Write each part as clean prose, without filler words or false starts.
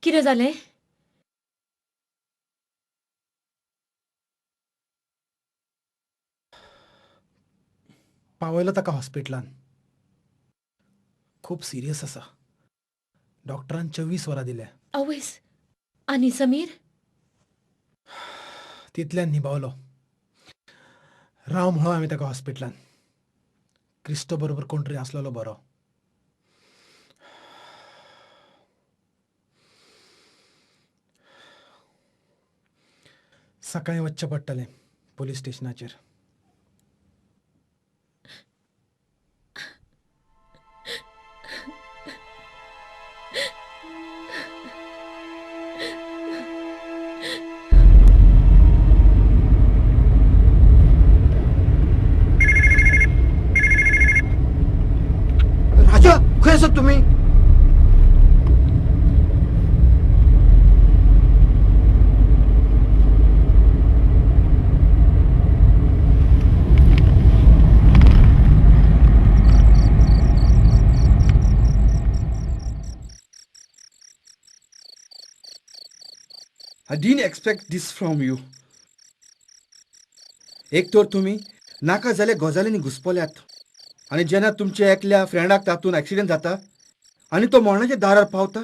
कितें जालें? पावयलो ताका हॉस्पिटलान. खूब सिरियस आसा. डॉक्टरान 24 वरां दिल्या. आवयस, आनी समीर? तितल्यान निभावलो. राव म्हणो हांवें ताका हॉस्पिटलान. क्रिस्तो बरोबर कोण तरी आसलेलो बरो. सकाळीं वचचें पडटलें पोलीस स्टेशनाचेर. राजा, खंय आसात तुमी? I didn't expect this from you. एक तर तुमी नाका जाल्या गजालींनी घुसपल्यात आनी जेन्ना तुमच्या एकल्या फ्रेंडाक तातूंत एक्सिडेंट जाता आनी तो मरणाच्या दारार पावता,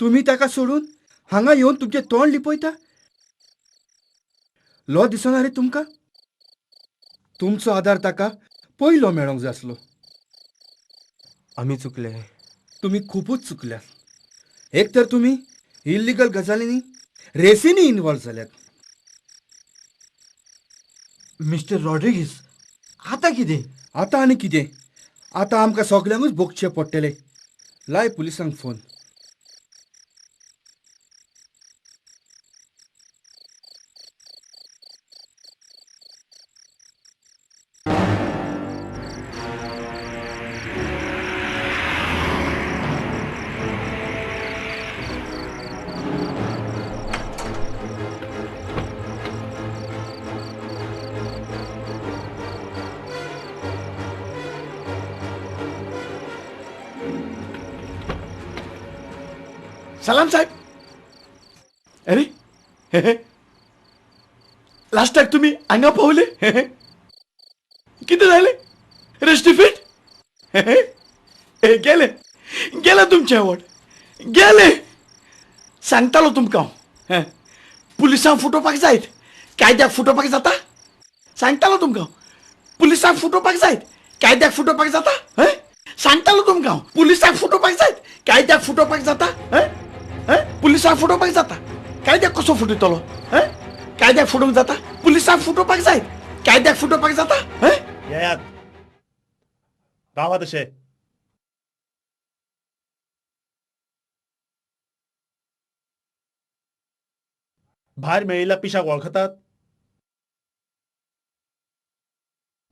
तुमी ताका सोडून हांगा येवन तुमचें तोंड लिपयता. लो दिसना रे तुमकां? तुमचो आदार ताका पयलो मेळोंक जाय आसलो. आमी चुकले. तुमी खुबूच चुकल्यात. एक तर तुमी इल्लिगल गजालींनी, रेसींनी इन्वॉल्व जाल्यात. मिस्टर रॉड्रिगीस, आतां कितें? आतां आनी कितें? आतां आमकां सगल्यांकूच भोगचें पडटलें. लाय पुलिसांक फोन. सलाम साहेब. अरे लास्टाक तुमी हांगा पावले. कितें जालें? रेस्टिफिट गेले गेले तुमचें अवॉर्ड गेले. सांगतालो तुमकां हांव, पुलिसांक फुटोवपाक जायत, कायद्याक फुटोवपाक जाता. सांगतालो तुमकां पुलिसांक फुटोवपाक जायत, कायद्याक फुटोवपाक जाता. सांगतालो तुमकां पुलिसांक फुटोवपाक जायत, कायद्याक फुटोवपाक जाता. पुलिसांक फुटोवपाक जाता, कायद्याक कसो फुटयतलो? कायद्याक फुटोवंक जाता, पुलिसांक फुटोवपाक जायत, कायद्याक फुटोवपाक जाता. येयात, रावा तशें. भायर मेळिल्ल्या पिशाक वळखतात?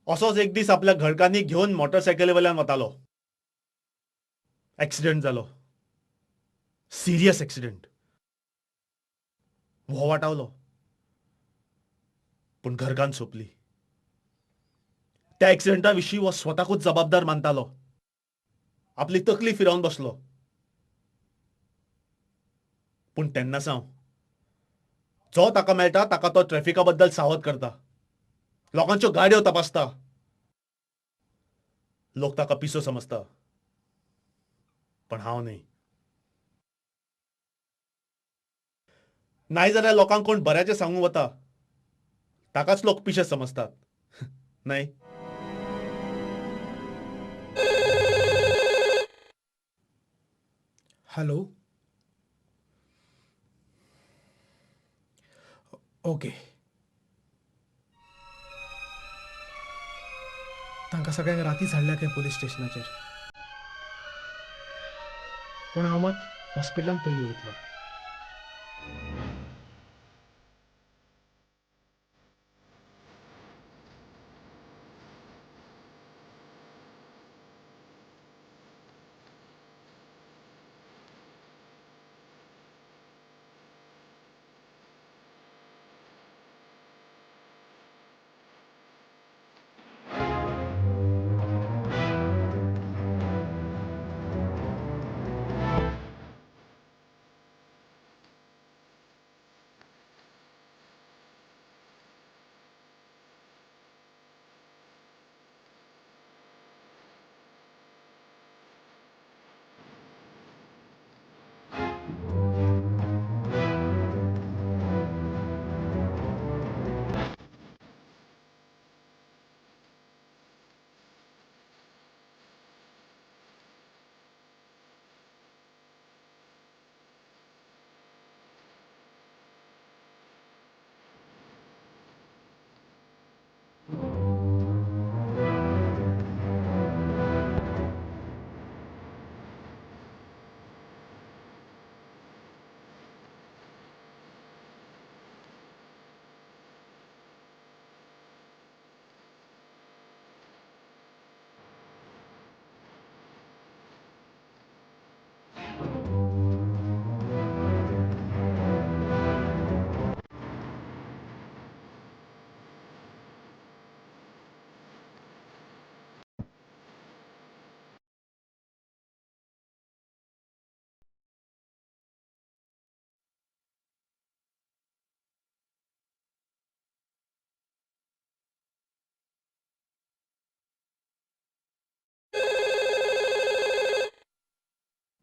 असोच एक दीस आपल्या घरकान्नीक घेवन मोटरसायकली वयल्यान वतालो. एक्सिडेंट जालो. Serious accident. हो वाटावलो, पूण घरकान्न सोंपली. त्या एक्सिडेंटा विशीं हो स्वताकूच जबाबदार मानतालो. आपली तकली फिरोवन बसलो. पूण तेन्ना सावन जो ताका मेळटा ताका तो ट्रॅफिका बद्दल सावध करता, लोकांच्यो गाडयो तपासता. लोक ताका पिसो समजता, पण हांव न्हय. नाय जाल्यार लोकांक कोण बऱ्याचें सांगूंक वता ताकाच लोक पिशे समजतात. न्हय? Hello, okay. तांकां सगळ्यांक रातीच हाडल्या खंय पोलीस स्टेशनाचेर. पूण हांव मात हॉस्पिटलांत पयलीं वयतलो.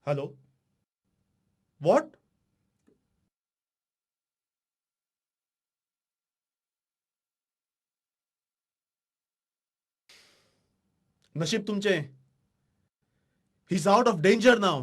Hello, what? नशीब तुमचें. He is out of danger now.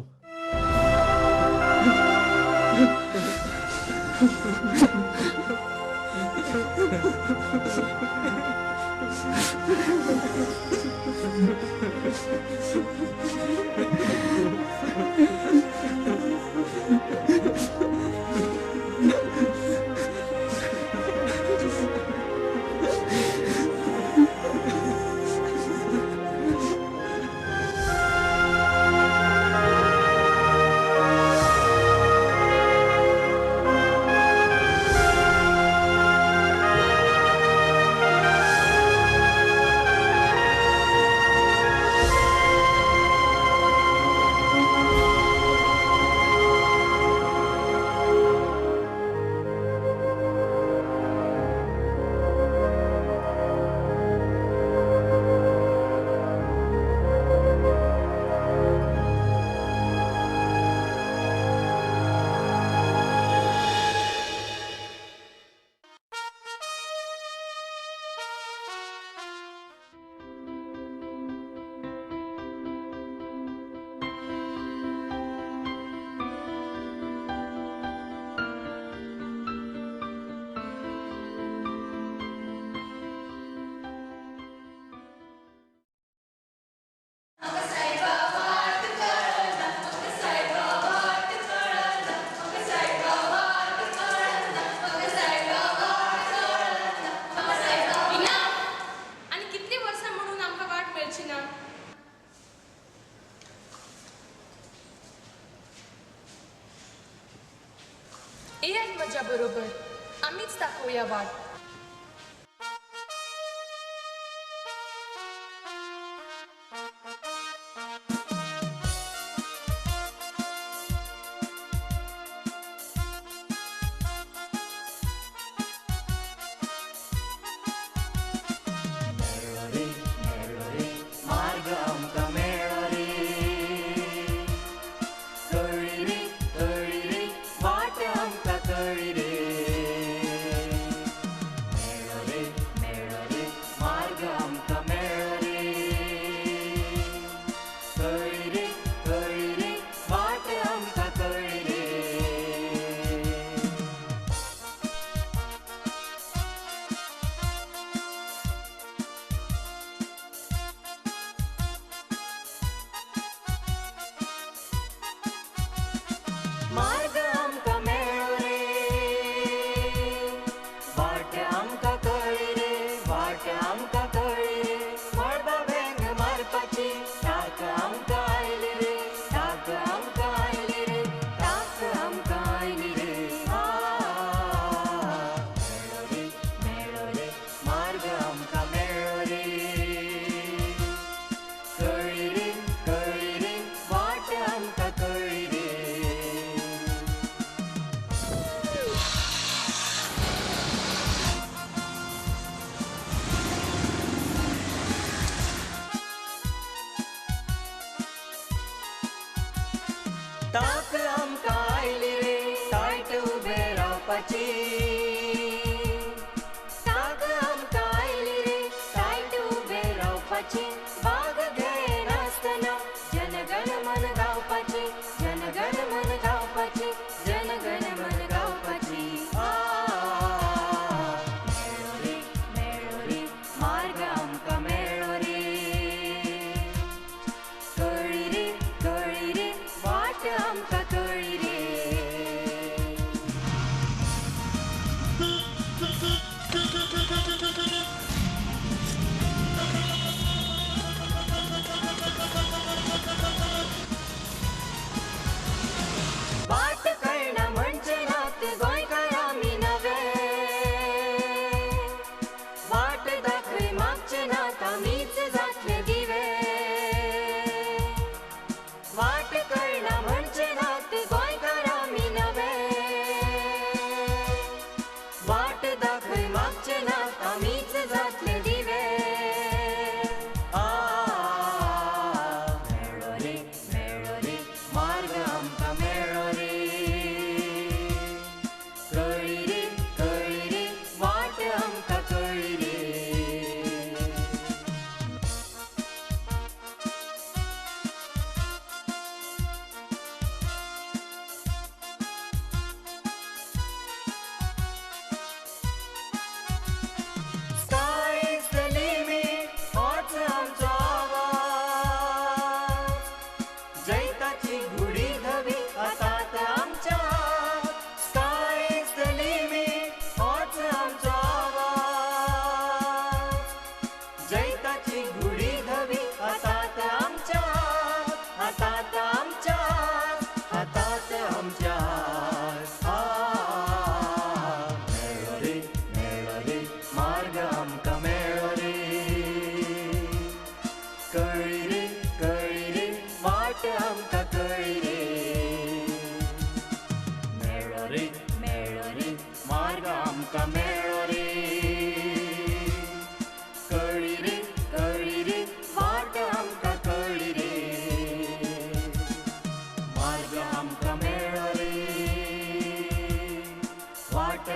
येयात म्हज्या बरोबर, आमीच दाखोवया वाट. ताक आमकां आयली रे तायट उबे रावपाची, ताक आमकां आयली रे तायट उबे रावपाची, बाग घेनासतना जनगण मन गावपाची, जनगण मन गावपाची, जनगण मन गावपाची. मेळ्ळो रे मेळ्ळो रे मार्ग आमकां मेळ्ळो रे, कळ्ळी रे कळ्ळी रे वाट आमकां कळ्ळी रे. वाट